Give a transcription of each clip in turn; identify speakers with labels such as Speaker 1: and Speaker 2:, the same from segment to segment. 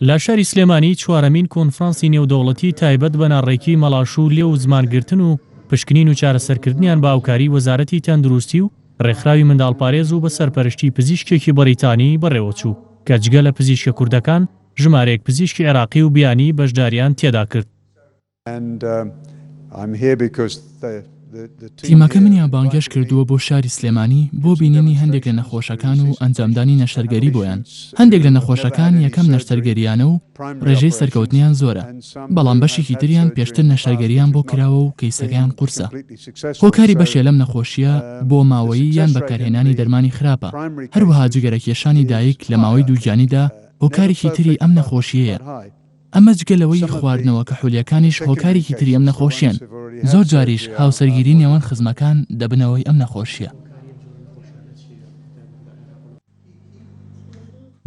Speaker 1: لە شاری سلێمانی چوارەمین کۆنفرانسی نێودەوڵەتی تایبەت بە ناڕێکی مەڵاشوو لێو و زمانگرتن و پشکنین و چارەسەرکردنیان بە هاوکاری وەزارەتی تەندروستی و ڕێکخراوی منداڵپارێز و بە سەرپەرشتی پزیشکێکی بەریتانی بەڕێوەچوو کە جگە لە پزیشکە کوردەکان ژمارەیەک پزیشکی عێراقی و بیانی بەشداریان تێدا کرد.
Speaker 2: تیمەکە منیان بانگهێشت کردووە بۆ شاری سلێمانی بۆ بینینی هەندێک لە نەخۆشەکان و ئەنجامدانی نەشتەرگەری بۆیان، هەندێک لە نەخۆشەکان یەکەم نەشتەرگەرییانە و ڕێژەی سەرکەوتنیان زۆرە، بەڵام بەشێکی تریان پێشتر نەشتەرگەرییان بۆ کراوە و کەیسەکەیان قورسە. هۆکاری بەشێ لەم نەخۆشییە بۆماوەیی یان بەکارهێنانی دەرمانی خراپە، هەروەها جگەرەکێشانی دایک لە ماوەی دووگیانیدا هۆکارێکی تری ئەم نەخۆشییەیە. ئەمە جگە لەوەی خواردنەوە کحولییەکانیش هۆکارێکی تری ئەم نەخۆشییەن، زۆر جاریش هاوسەرگیری نێوان خزمەکان دەبنە هۆی ئەم نەخۆشییە.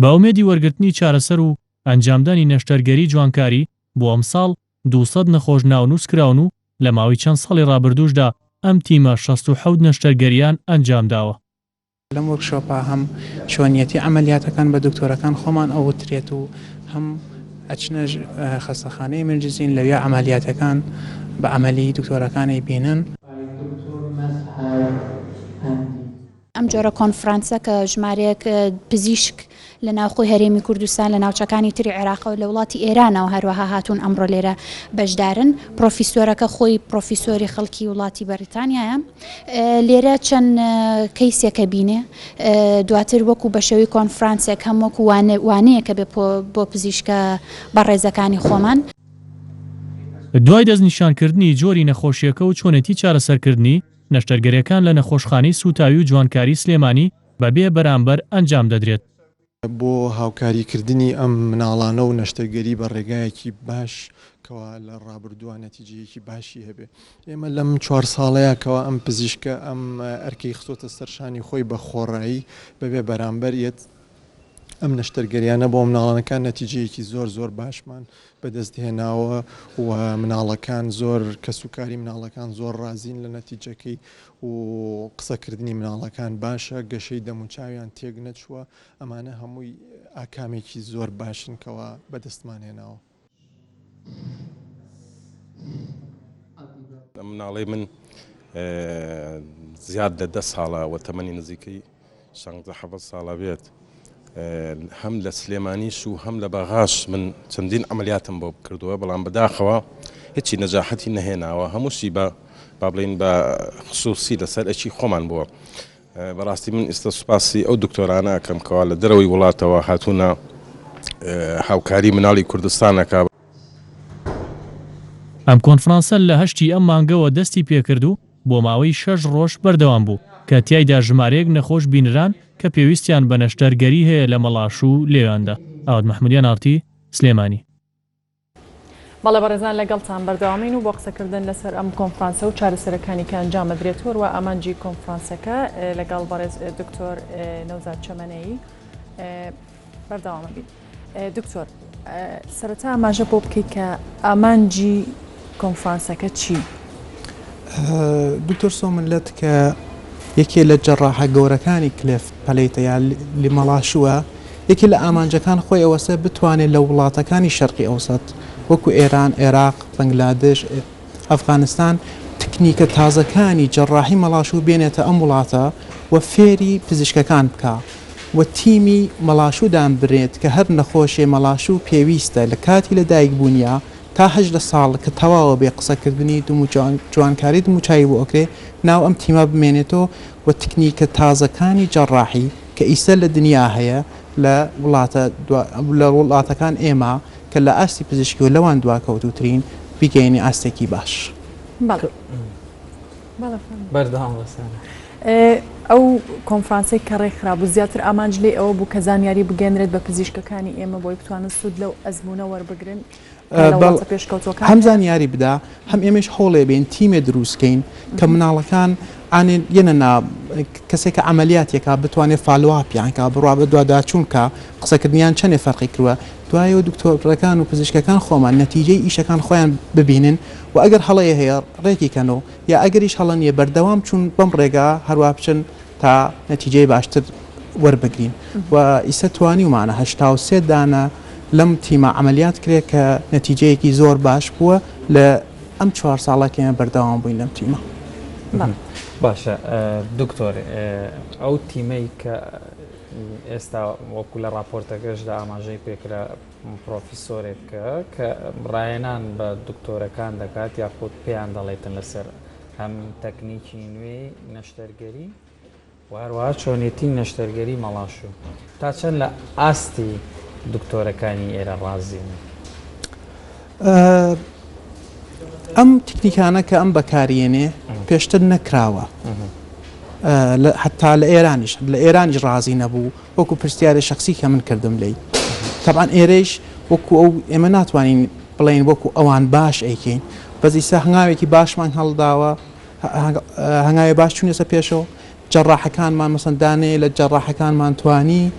Speaker 1: بە ئومێدی وەرگرتنی چارەسەر و ئەنجامدانی نەشتەرگەری جوانکاری، بۆ ئەمساڵ 200 نەخۆش ناونووس کراون و لە ماوەی چەند ساڵی ڕابردووشدا ئەم تیمە 67 نەشتەرگەرییان ئەنجامداوە.
Speaker 3: لەم وۆرکشۆپە هەم چۆنیەتی عەمەلیاتەکان بە دکتۆرەکان خۆمان ئەوترێت و هەم ئەچنە خەستەخانەی ئیمرجنسین لەویا عەمەلیاتەکان بە عەمەلی دکتۆرەکان ئەیبینن.
Speaker 4: ئەم جۆرە کۆنفرانسە کە ژمارەیەک پزیشک لە ناوخۆی هەرێمی کوردستان لە ناوچەکانی تری عێراقەوە لە وڵاتی ئێرانەوە هەروەها هاتوون ئەمڕۆ لێرە بەشدارن پرۆفیسۆرەکە خۆی پرۆفیسۆری خەڵکی وڵاتی بەریتانیایە لێرە چەند کەیسێکە بینێ دواتر وەکو بە شێوەی کۆنفرانسێک هەم وەکو وانەیەکە بێ بۆ پزیشکە بەڕێزەکانی خۆمان.
Speaker 1: دوای دەستنیشانکردنی جۆری نەخۆشییەکە و چۆنێتی چارەسەرکردنی، نەشتەرگەرییەکان لە نەخۆشخانەی سووتاوی و جوانکاری سلێمانی بەبێ بەرامبەر ئەنجام دەدرێت.
Speaker 5: بۆ هاوکاری کردنی ئەم مناڵانە و نەشتەرگەری بە ڕێگایەکی باش کەوا لە ڕابردووە نەتیجەیەکی باشی هەبێ ئێمە لەم چوار ساڵەیە کەوا ئەم پزیشکە ئەم ئەرکەی خستۆتە سەر شانی خۆی بە خۆڕایی بەبێ بەرامبەر یەت ئەم نەشتەرگەریانە بۆ مناڵانەکان نەتیجەیەکی زۆر زۆر باشمان بەدەست هێناوە و مناڵەکان زۆر کەسوکاری مناڵەکان زۆر ڕازین لە نەتیجەکەی و قسەکردنی مناڵەکان باشە، گەشەی دەموچاویان تێک نەچووە، ئەمانە هەمووی ئاکامێکی زۆر باشن کەوا بەدەستمان هێناوە.
Speaker 6: ئەم مناڵەی من زیاد لە دە ساڵە و تەمەنی نزیکەی شانزە حەڤە ساڵە بێت هەم لە سلێمانیش و هەم لە بەغاش من چەندین عملیاتم بۆ کردووە بەڵام بەداخەوە هیچی نەجاحەتی نەهێناوە هەمووشی بە با بڵین بە خصوصی لەسەر ئەچی خۆمان بووە بەڕاستی من ئێستا سوپاسی ئەو دکتۆرانە ئەکەم کەوا لە دەرەوەی وڵاتەوە هاتوونە هاوکاری مناڵی کوردستانەکە.
Speaker 1: ئەم کۆنفرانسە لە هەشتی ئەم مانگەوە دەستی پێکرد و بۆ ماوەی شەش ڕۆژ بەردەوام بوو، کە تیایدا ژمارەیەک نەخۆش بینران کە پێویستیان بە نەشتەرگەری هەیە لە مەڵاش و لێویاندا. ئاوات مەحمودیان ئاڕتی، سلێمانی.
Speaker 7: بەڵێ بەڕێزان لەگەڵتان بەردەوامین و بۆ قسەکردن لەسەر ئەم کۆنفرانسە و چارەسەرەکانی کە ئەنجام ئەدرێت و هەروا ئامانجی کۆنفرانسەکە لەگەڵ بەڕێز دکتۆر نەوزاد چەمەنەیی بەردەوامە بین. دکتۆر سەرەتا ئاماژە بۆ بکەیت کە ئامانجی کۆنفرانسەکە چی؟
Speaker 3: دکتۆر سۆمنلەت کە یەکێ لە جەڕاحە گەورەکانی cleft palate ە یا لمەڵاشووە یەکێ لە ئامانجەکان خۆی ئەوەسە بتوانێت لە وڵاتەکانی شەرقی ئەوسەت وەکو ئێران، عێراق، بەنگلادش، ئەفغانستان تکنیکە تازەکانی جەڕاحی مەڵاشوو بێنێتە ئەم وڵاتە و فێری پزیشکەکان بکا و تیمی مەڵاشوو دانبنێت کە هەر نەخۆشێ مەڵاشوو پێویستە لە کاتی لە دایک بوونیا تا 18 ساڵ کە تەواوە بێ قسەکردنی دم و جوانکاری دموچاوی بۆ ئەکرێ ناو ئەم تیمە بمێنێتەوە و تکنیکە تازەکانی جەڕاحی کە ئیسە لە دنیا هەیە لە وڵاتە لە وڵاتەکان ئێمە کە لە ئاستی پزیشکی و لەوان دواکەوتووترین بیگەیەنی ئاستێکی باش.
Speaker 7: بەڵێ. بەڵێ فەرموو.
Speaker 8: بەردەوام بە سارا.
Speaker 7: ئەو کۆنفرانسەی کە ڕێکخرابوو زیاتر ئامانج لێی ئەوە بوو کە زانیاری بگەیەنرێت بە پزیشکەکانی ئێمە بۆی بتوانن سوود لەو ئەزموونە وەربگرن کە لە وڵاتە پێشکەوتووەکان
Speaker 3: هەم زانیاری بدا هەم ئێمەش هەوڵێ بێین تیمێ دروست کەین کە مناڵەکان ئانێ یەنە نا کەسێک کە عەمەلیاتێکا بتوانێ follow-up یان کا بڕوا بەدواداچوون کا قسەکردنیان چەنێ فەرقی کردوە دوایەوە دکتۆرەکان و پزیشکەکان خۆمان نەتیجەی ئیشەکان خۆیان ببینن و ئەگەر هەڵەیە هەیە ڕێکی کەن و یا ئەگەریش هەڵە نییە بەردەوام چوون بەم ڕێگا هەروا بچن تا نەتیجەی باشتر وەربگرین و ئیسە توانیومانە 83 دانە. لەم تیمە عەمەلیات کرێ کە نەتیجەیەکی زۆر باش بووە لە ئەم چوار ساڵە کە ئێمە بەردەوام بووین لەم تیمە.
Speaker 8: باشە دکتۆر ئەو تیمەی کە ئێستا وەکو لە ڕاپۆرتەکەشدا ئاماژەی پێکرا پرۆفیسۆرێک کە ڕاهێنان بە دکتۆرەکان دەکات یاخود پێیان دەڵێتن لەسەر هەم تەکنیکی نوێی نەشتەرگەری و هەروەها چۆنێتی نەشتەرگەری مەڵاشوو تا چەند لە ئاستی دکتۆرەکانی ئێرە ڕازین؟
Speaker 3: ئەم تکنیکانە کە ئەم بەکاریێنێ پێشتر نەکراوە حتا لە ئێرانیش لە ئێرانیش ڕازی نەبوو وەکو پرسیارێ شخصی کە من کردم لی طبعا ئێرەیش وەکو ئەو ئێمە ناتوانین بڵێین وەکو ئەوان باش ئەیکەین بەس ئیسا هەنگاوێکی باشمان هەڵداوە هەنگاوێ باش چوونەسە پێشەوە جەڕاحەکانمان مەسەن دانەیە لە جەڕاحەکانمان توانی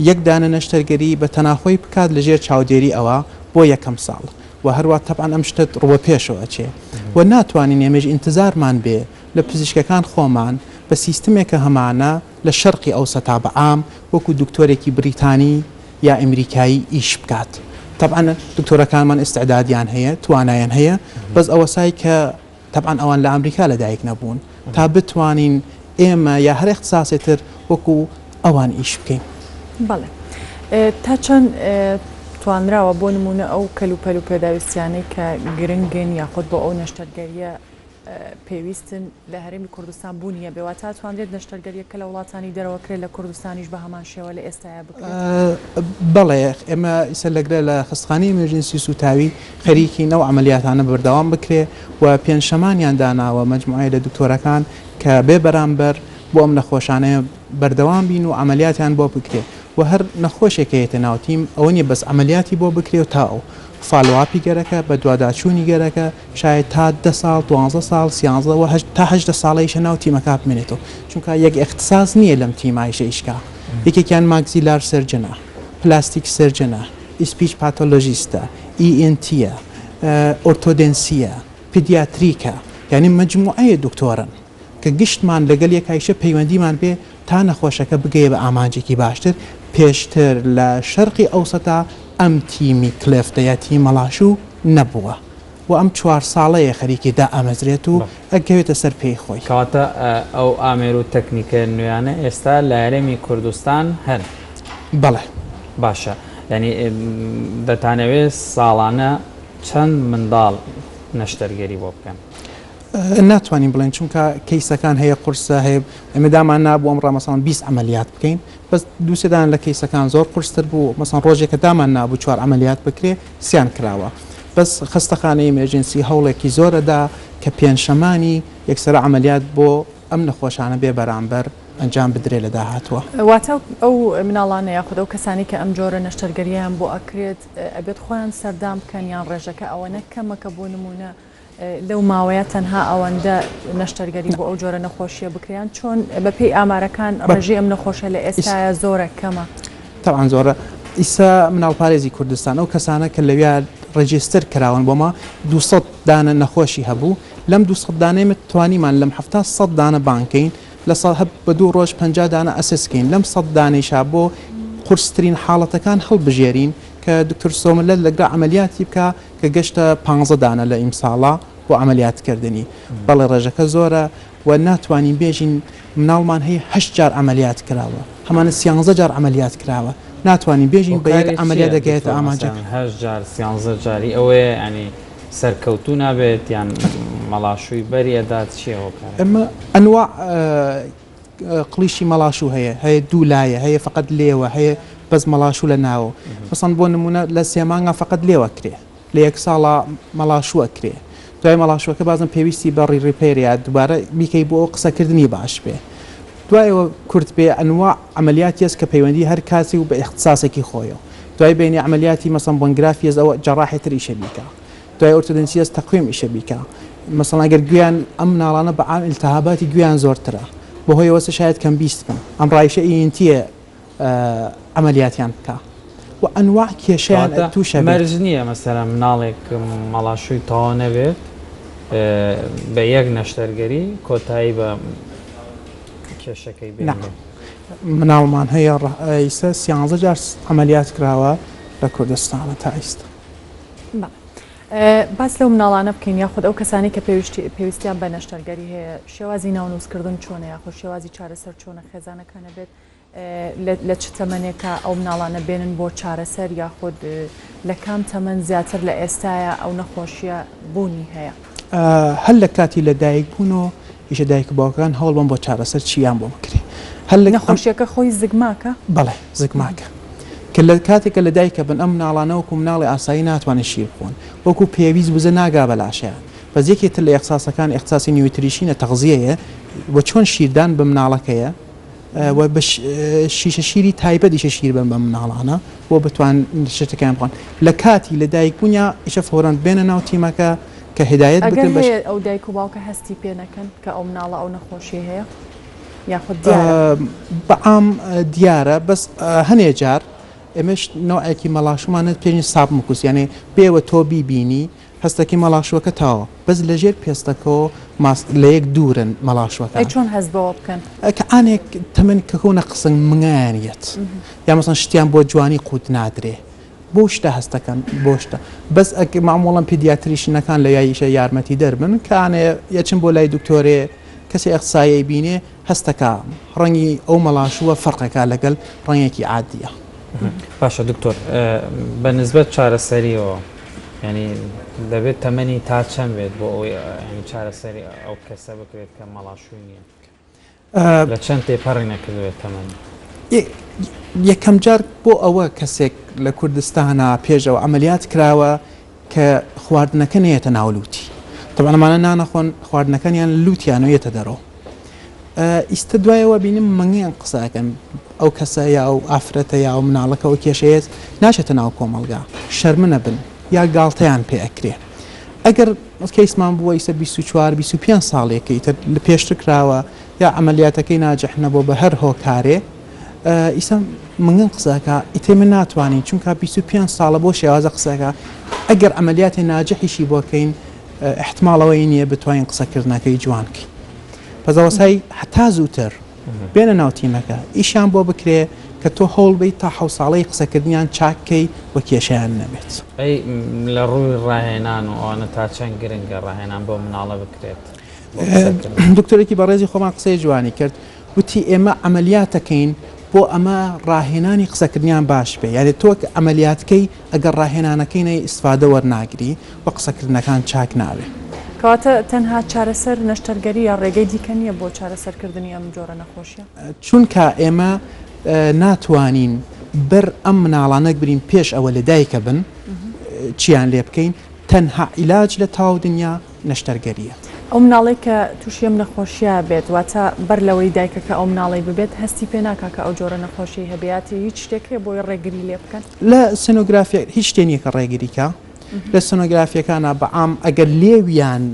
Speaker 3: یەک دانە نەشتەرگەری بە تەناخۆی بکات لە ژێر چاودێری ئەوە بۆ یەکەم ساڵ و هەروە تەبعەن ئەم شتە ڕووە پێشەوە ئەچێ و ناتوانین ئێمەش ئینتزارمان بێ لە پزیشکەکان خۆمان بە سیستمێک کە هەمانە لە شەرقی ئەوسەتا بە عام وەکو دکتۆرێکی بریتانی یا ئەمریکایی ئیش بکات تەبعەن دکتۆرەکانمان ئیستعدادیان هەیە توانایان هەیە بەس ئەوەسای کە تەبعەن ئەوان لە ئەمریکا لە دایک نەبوون تا بتوانین ئێمە یا هەر ئیختساسێ تر وەکو ئەوان ئیش بکەین.
Speaker 7: بەڵێ تا چەند توانراوە بۆ نموونە ئەو کەلوپەل و پێداویستیانەی کە گرنگن یاخود بۆ ئەو نەشتەرگەرییە پێویستن لە هەرێمی کوردستان بوونی هەبێ واتە ئەتوانرێت نەشتەرگەرییەک کە لە وڵاتانی دەرەوە کرێت لە کوردستانیش بە هەمان شێوە لە ئێستایا بکرێت؟
Speaker 3: بەڵێ ئێمە ئیسە لەگرە لە خەستخانەی emergency سوتاوی خەریکین ئەو عەمەلیاتانە بەردەوام بکرێ و پێنجشەمانیان داناوە مەجموعەیە لە دکتۆرەکان کە بێ بەرامبەر بۆ ئەم نەخۆشانەیە بەردەوام بین و عەمەلیاتیان بۆ بکرێ و هەر نەخۆشێک کە یەتە ناو تیم ئەوە نیە بەس عەمەلیاتی بۆ بکرێ و تا ئەو follow-up ی گەرەکە بەدواداچوونی گەرەکە شایەد تا دە ساڵ دوانزە ساڵ سیانزە و تا 18 ساڵەیشە ناو تیمەکە بمێنێتەوە چونکە یەک ئیختساس نییە لەم تیمایشە ئیشکا یەکێکیان maxillary surgeon ە plastic surgeon ە speech pathologist ە ENT یە orthodontic ە pediatric ە یعنی مەجموعەیە دکتۆرن کە گشتمان لەگەل یەکایشە پەیوەندیمان بێ تا نەخۆشەکە بگەیە بە ئامانجێکی باشتر پێشتر لە شەرقی ئەوسەتا ئەم تیمی cleft ە یا تیمی مەڵاشوو نەبووە. و ئەم چوار ساڵەیە خەریکی دائەمەزرێت و ئەکەوێتە سەر پێی خۆی.
Speaker 8: کەواتە ئەو ئامێر و تەکنیکە نوێیانە ئێستا لە هەرێمی کوردستان هەن؟
Speaker 3: بەڵێ.
Speaker 8: باشە یانی دەتانەوێت ساڵانە چەند منداڵ نەشتەرگەری بۆ بکەن؟
Speaker 3: ناتوانین بڵێین چونکە کەیسەکان هەیە قورسە هەیە ئێمە دامان نابوو ئەم ڕامەسان 20 عملیات بکەین بەس دووسێدان لە کەیسەکان زۆر قورستر بوو مەسەن ڕۆژێکە دامان نابوو چوار عملیات بکرێ سیان کراوە بەس خەستەخانەی emergency هەوڵێکی زۆر ئەدا کە پێنجشەمانی یەکسەرە عەمەلیات بۆ ئەم نەخۆشانە بێ بەرامبەر ئەنجام بدرێ لە داهاتووە.
Speaker 7: واتە ئەو مناڵانە یاخود ئەو کەسانەی کە ئەم جۆرە نەشتەرگەرییەیان بۆ ئەکرێت ئەبێت خۆیان سەردان بکەن یان ڕێژەکە ئەوەنە کەمە کە بۆ نموونە لەو ماوەیە تەنها ئەوەندە نەشتەرگەری بۆ ئەو جۆرە نەخۆشیە بکرێ یان چۆن بەپێی ئامارەکان ڕێژەی ئەم نەخۆشە لە ئێستایا زۆرە کەمە؟
Speaker 3: تەبعەن زۆرە ئیستا مناڵپارێزی کوردستان ئەو کەسانە کە لەویا register کراون بۆما 200 دانە نەخۆشی هەبوو لەم 200 دانەی مت توانیمان لەم هەفتا 100 دانە بانکەین لە سە بە دوو ڕۆژ 50 دانە assess کەین لەم 100 دانەیشا بۆ قورسترین حاڵەتەکان هەڵبژێرین کە دکتۆر سۆملەت لەگرا عەمەلیاتی بکا کە گەشتە پانزە دانە لە ئیمساڵا بۆ عەمەلیات کردنی بەڵێ ڕێژەکە زۆرە و ناتوانین بێژین مناڵمان هەیە هەشت جار عەمەلیات کراوە هەمانە سیانزە جار عەمەلیات کراوە ناتوانین بێژین بە یەک
Speaker 8: هۆکاری
Speaker 3: عەمەلیات
Speaker 8: چییە
Speaker 3: دەگەیەتە
Speaker 8: دکتۆر
Speaker 3: ئامانجەکە.
Speaker 8: مەسەلەن هەشت جار سیانزە جاری ئەوەیە یانی سەرکەوتوو نابێت یان مەڵاشووی بەری ئەدات چییە هۆکارەکە؟
Speaker 3: ئەمە ئەنواع قڵیشی مەڵاشوو هەیە هەیە دوو لایە هەیە فقط لێوە هەیە بەس مەڵاشوو لە ناوە مەسەن بۆ نمونە لە سێ مانگا فقط لێوە کرێ لە یەک ساڵا مەڵاشوو ئەکرێ دوای مەڵاشووەکە بازم پێویستی بە ڕی repair یا دووبارە بیکەی بۆ ئەو قسەکردنی باش بێ دوایەوە کورت بێ ئەنواع عەمەلیاتی هەس کە پەیوەندی هەر کاسی و بە ئیختساسێکی خۆیەوە دوای بینی عەمەلیاتی مەسەن bone graft یەس ئەوە جەڕاحێ تر ئیشە بیکا دوای orthodontic یەس تەقویم ئیشە بیکا مەسەڵەن ئەگەر گوێیان ئەم مناڵانە بە عام ئیلتهاباتی گوێیان زۆرترە بەهۆیەوە شاید کەم بیست بن ئەم ڕایشە ENT یە عەمەلیاتیان بکا و ئەنواع کێشەیان
Speaker 8: کەواتە
Speaker 3: تووشە بێت.
Speaker 8: مەرج نییە مەسەلەن مناڵێک مەڵاشووی تەواو نەبێت بە یەک نەشتەرگەری کۆتایی بە کێشەکەی
Speaker 3: نا
Speaker 8: بێنێ.
Speaker 3: مناڵمان هەیە ڕە ئیسە سیانزە جار عەمەلیات کراوە. لە کوردستانە تا ئیستا.
Speaker 7: بەڵێ. باس لەو مناڵانە بکەین یاخود ئەو کەسانەی کە پێویستیان بە نەشتەرگەری هەیە شێوازی ناونووسکردن چۆنە یاخود شێوازی چارەسەر چۆنە خێزانەکانە بێت لە چ تەمەنێکا ئەو مناڵانە بێنن بۆ چارەسەر یاخود لە کام تەمەن زیاتر لە ئێستایا ئەو نەخۆشیە بوونی هەیە؟
Speaker 3: هەر لە کاتی لە دایک بوونەوە ئیشە دایک و باوکەکان هەوڵ بەن بۆ چارەسەر چیان بۆ بکرێ
Speaker 7: هەر لە نەخۆشیەکە خۆی زگماکە؟
Speaker 3: بەڵێ زگماکە کە لە کاتێک کە لە دایکە بن ئەم مناڵانە وەکو مناڵی ئاسایی ناتوانن شیر بخۆن وەکو پێویست وزە ناگا بە لاشەیان بەس یەکێ تر لە ئیختساسەکان ئیختساسی nutrition ە تەغزیەیە و چۆن شیردان بە مناڵەکەیە و بە شیشە شیری تایبەت ئیشە شیر بەن بە مناڵانە بۆ بتوان شتەکەیان بخۆن لە کاتی لە دایک بوونیا ئیشە فەورەن بێنە ناو تیمەکە کە هدایەت
Speaker 7: ئەگەر بکەن بە هەیە ئەو دایک و باوکە هەستی پێ نەکەن کە ئەو مناڵە ئەو نەخۆشیەی هەیە یاخود دیارە؟
Speaker 3: بە عام دیارە بەس هەنێ جار ئێمەش نەوعێکی مەڵاشومان پێ submucous یانێ بێوە تۆ بیبینی هەستەکەی مەڵاشوەکە تاوە بەس لەژێر پێستەکەوە ماست لەیەک دوورن مەڵاشوەکان.
Speaker 7: ئەی چۆن هەست بەوە بکەن؟
Speaker 3: کە ئانێک تەمەن کە کەونە قسنگ منگایان یەت یا مەسەن شتیان بۆ جوانی قوت نادرێ بۆ شتە هەستەکەن بۆ شتە بەس ئەک مەعموڵەن pediatrician ەکان لە یاییشە یارمەتی دەر بن کە ئانێ یەچن بۆ لای دکتۆرێ کەسێ ئەخسایەی بینێ هەستەکا ڕەنگی ئەو مەڵاشووە فەرقەکا لەگەل ڕەنگێکی عادیە.
Speaker 8: باشە دکتۆر بە نسبەت چارەسەریەوە یانی دەبێت تەمەنی تا چەند بێت بۆ ئەوەی یانی چارەسەری ئەو کەسە بکرێت کە مەڵاشووی نییە لە چەند تێپەڕی نەکردوێت تەمەنی؟
Speaker 3: یەکەم جار بۆ ئەوە کەسێک لە کوردستانا پێش ئەوە عەمەلیات کراوە کە خواردنەکە نەیەتە ناو لوتی تەبعەن ئەمانە نانەخۆن خواردنەکانیان لوتیانەوە یەتە دەرەوە ئیستە دوایەوە بینم منگیان قسە ئەکەن ئەو کەسە یا ئەو ئافرەتە یا ئەو مناڵەکە ئەو کێشەیەت ناچێتە ناو کۆمەڵگا شەرمنە بن یا گاڵتەیان پێ ئەکرێ ئەگەر کەیسمان بووە ئیسە 24 25 ساڵێکە ئیتر لە پێشتر کراوە یا عەمەلیاتەکەی ناجح نەبووە بە هەر هۆکارێ ئیسە منگن قسە ئەکا ئیتر من ناتوانین چونکە 25 ساڵە بۆ شێوازە قسە ئەکا ئەگەر عەمەلیاتێ ناجحیشی بۆ کەین احتمال ئەوەی نییە بتوانین قسەکردنەکەی جوان کەین پس ئەوەسای هەتا زووتر بێنە ناو تیمەکە ئیشیان بۆ بکرێ کە تۆ هەوڵ بەی تا حەو ساڵەی قسەکردنیان چاک کەی و کێشەیان نەبێت.
Speaker 8: ئەی لە ڕووی ڕاهێنان و ئەوانە تا چەند گرنگە ڕاهێنان بۆ مناڵە بکرێت بۆ قسەکردن؟
Speaker 3: دکتۆرێکی بەڕێزی خۆمان قسەی جوانی کرد وتی ئێمە عەمەلیاتەکەین بۆ ئەمە ڕاهێنانی قسەکردنیان باش بێ یانی تۆ کە عەمەلیاتکەی ئەگەر ڕاهێنانەکەی نەی ئیستفادە وەرناگری و قسەکردنەکان چاک نابێ.
Speaker 7: کەواتە تەنها چارەسەر نەشتەرگەرییە ڕێگەی دیکە نییە بۆ چارەسەرکردنی ئەم جۆرە نەخۆشیە؟
Speaker 3: چونکا ئێمە ناتوانین بەر ئەم مناڵانە برین پێش ئەوە لە دایکە بن چیان لێ بکەین تەنها عیلاج لە تاو دنیا نەشتەرگەرییە.
Speaker 7: ئەو مناڵەی کە تووشی ئەم نەخۆشییە بێت، واتە بەر لەوەی دایکەکە ئەو مناڵەی ببێت هەستی پێ ناکا کە ئەو جۆرە نەخۆشیەی هەبێ یاتی هیچ شتێک هەیە بۆی ڕێگری لێ بکەن؟
Speaker 3: لە سۆنۆگرافیە هیچ شتێ نییە کە ڕێگری کا، لە سۆنۆگرافیەکانا بە عام ئەگەر لێویان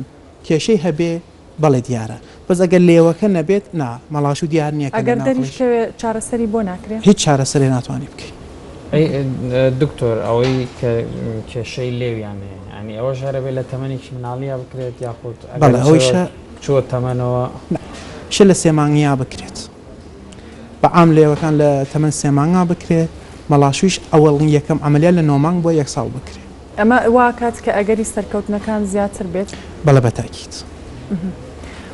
Speaker 3: کێشەی هەبێ بەڵێ دیارە، بەس ئەگەر لێوەکە نەبێت نا مەڵاشوو دیار نییە کە
Speaker 7: ئەگەر لە ناو دەریش قڵیش. کەوێ چارەسەری بۆ ناکرێ؟
Speaker 3: هیچ چارەسەرێ ناتوانی بکەی.
Speaker 8: ئەی دکتۆر ئەوەی کە کێشەی لێویان هەیە یانی ئەوەش هەر ئەبێ لە تەمەنێکی مناڵیا بکرێت یاخود ئەگەر
Speaker 3: بەڵێ ئەوەیشە
Speaker 8: چووە تەمەنەوە؟
Speaker 3: نا ئیشە لە سێ مانگیا بکرێت بە عام لێوەکان لە تەمەن سێ مانگا بکرێت مەڵاشویش ئەوەڵ یەکەم عەمەلیات لە نۆ مانگ بۆ یەک ساڵ بکرێت.
Speaker 7: ئەمە وا ئەکات کە ئەگەری سەرکەوتنەکان زیاتر بێت؟
Speaker 3: بەڵێ بە تاکید.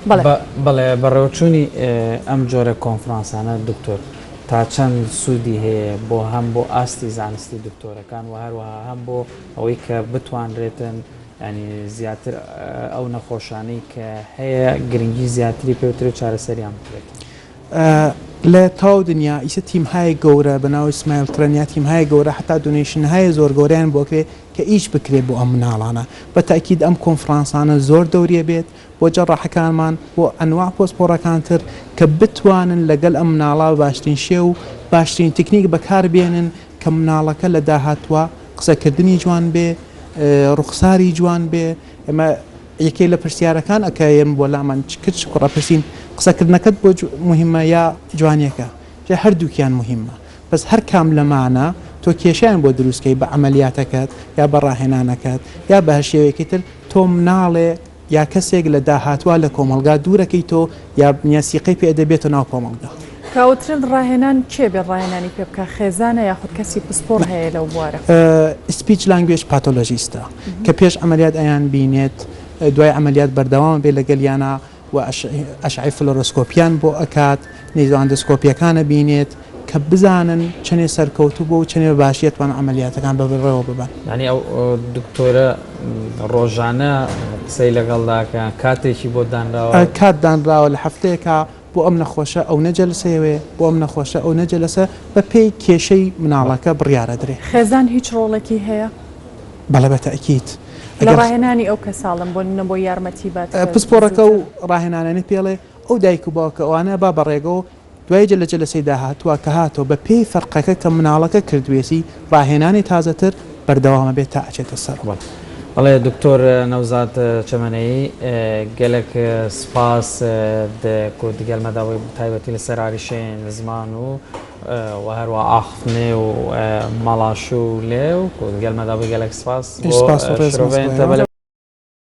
Speaker 7: بەڵێ.
Speaker 8: بەڵێ بەڕێوەچوونی ئەم جۆرە کۆنفرانسانە دکتۆر تا چەند سوودی هەیە بۆ هەم بۆ ئاستی زانستی دکتۆرەکان و هەروەها هەم بۆ ئەوەی کە بتوانرێتن یانی زیاتر ئەو نەخۆشانەی کە هەیە گرنگی زیاتری پێ بترێت چارەسەریان بکرێت؟
Speaker 3: لە تەواو دنیا ئیسە تیمهای گەورە بە ناوی Smile Train یا تیمهای گەورە حتا donation های زۆر گەورەیان بۆ کرێ کە ئیش بکرێ بۆ ئەم مناڵانە بە تەئکید ئەم کۆنفرانسانە زۆر دەوریە بێت بۆ جەڕاحەکانمان بۆ ئەنواع پۆسپۆڕەکان تر کە بتوانن لەگەل ئەم مناڵە بە باشترین شێو و باشترین تکنیک بەکار بێنن کە مناڵەکە لە داهاتوە قسەکردنی جوان بێ ڕوخساری جوان بێ ئێمە یەکێ لە پرسیارەکان ئەکە یەن بۆ لامان چ کچ کوڕ ئەپرسین قسەکردنەکەت بۆ موهیمە یا جوانیەکە جا هەردووکیان موهیمە بەس هەر کام لەمانە تۆ کێشەیان بۆ دروست کەی بە عەمەلیاتەکەت یا بە ڕاهێنانەکەت یا بە هەر شێوەیەکی تر تۆ مناڵێ یا کەسێک لە داهاتوا لە کۆمەڵگا دوورەکەی تۆ یا یا سیقەی پێ ئەدەی بێتە ناو کۆمەڵگا.
Speaker 7: کاوترن ڕاهێنان کێ بێت ڕاهێنانی پێ بکا خێزانە یاخود کەسی پسپۆڕ هەیە لەو بوارە؟
Speaker 3: speech language pathologist ە کە پێش عەمەلیات ئەیان بینێت دوای عەمەلیات بەردەوام بێت لەگەلیانا و ئەشعەی فلۆرۆسکۆپیان بۆ ئەکات nasoendoscopy ەکان ئەبینێت کە بزانن چەنێ سەرکەوتوو بووە و چەنێ بە باشی ئەتوانن عەمەلیاتەکان بەڕێوە ببەن.
Speaker 8: یانی ئەو دکتۆرە ڕۆژانە قسەی لەگەڵدا کە کاتێکی بۆ دانراوە؟
Speaker 3: کات دانراوە لە هەفتەیەکا بۆ ئەم نەخۆشە ئەونە جەلسەیەوێ، بۆ ئەم نەخۆشە ئەونە جەلەسە، بە پێی کێشەی مناڵەکە بڕیار ئەدرێ.
Speaker 7: خێزان هیچ ڕۆڵێکی هەیە؟
Speaker 3: بەڵێ بە تەئکید.
Speaker 7: لە ڕاهێنانی ئەو کەساڵم بۆ نمونە بۆ یارمەتی بات کە
Speaker 3: پسپۆڕەکە و ڕاهێنانەنی پێڵێ ئەو دایک و باوکە ئەوانە با بە ڕێگەوە دوای جە لە جەلەسەی داهاتووە کە هاتەوە بە پێی فەرقەکە کە مناڵەکە کردوێتی ڕاهێنانی تازەتر بەردەوامە بێت تا ئەچێتە سەرەوە.
Speaker 8: بەڵێ دکتۆر نەوزاد چەمەنەیی گەلەک سپاس کو دگەل مە داوی تایبەتی لە سەر ئاریشەێن زمان و و هەروە ئاخفتنێ و مەڵاشوو لێ و کو دگەل مە داوی گەلەک سپاس بۆ شرۆڤەێن تە بەلێ.